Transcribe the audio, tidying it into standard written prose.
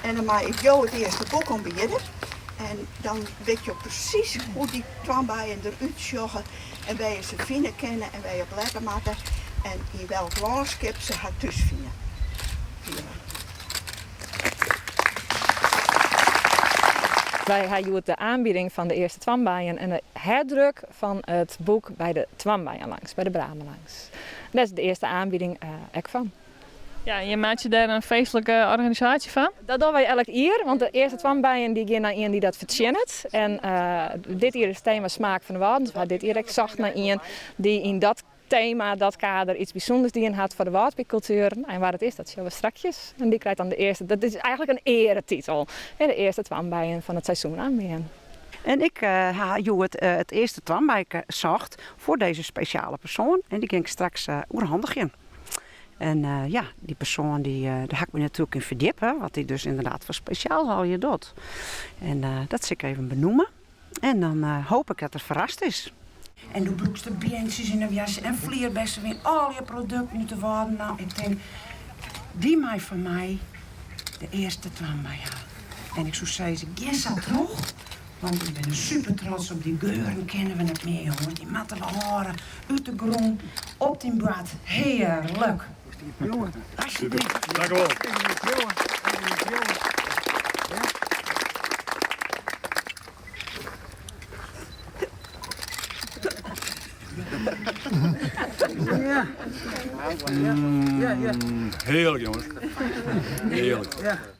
En dan mei ik jo it earste boek oanbiede. En dan wit jo presys hoe't dy toarnbeien derút sjogge en wêr je se fine kinne en wêr je op lette moatte en yn welk lânskip se har thús fine. Wy ha hjoed de oanbieding fan de earste toarnbeien en de herdruk fan it boek By de Toarnbeien langs, by de bramen langs. Dêr is de earste oanbieding ek fan. Ja, en jim meitsje dêr in feestlike organisaasje fan? Dat dogge wy elk jier, want de earste toarnbeien dy gean nei ien dy't dat fertsjinnet. En dit jier is it tema Smaak fan de Wâlden, dus we ha dit jier ek socht nei ien dy't yn dat tema, dat kader, iets bysûnders dien hat foar de Wâldpykkultuer. En wa dat is, dat sjogge we strakjes. En dy krijt dan de earste, dat is eigentlik in earetitel, de earste toarnbeien fan it seizoen oanbean. En ik ha hjoed it earste toarnbeike socht foar dizze spesjale persoan en dy gean ik straks oerhandigjen. En ja, dy persoan dy, dêr ha ik my natuerlik yn ferdjippe, wat dy dus ynderdaad foar spesjaals allegear docht. En dat sil ik even benoeme en dan hoop ik dat er ferrast is. En doe brûkst de beantsjes yn de wjasse en flierbessen wiene allegear produkten út de Wâlden. No, ik tink, dy mei fan my de earste toarnbei ha. En ik soe sizze, gean sa troch. Want ik bin super trots op dy geuren kinne we net mear jonges, dy moatte we hâlde út de grûn op dyn board. Hearlik! Alsjeblieft. Dank u wol. Hearlik jonges. Hearlik.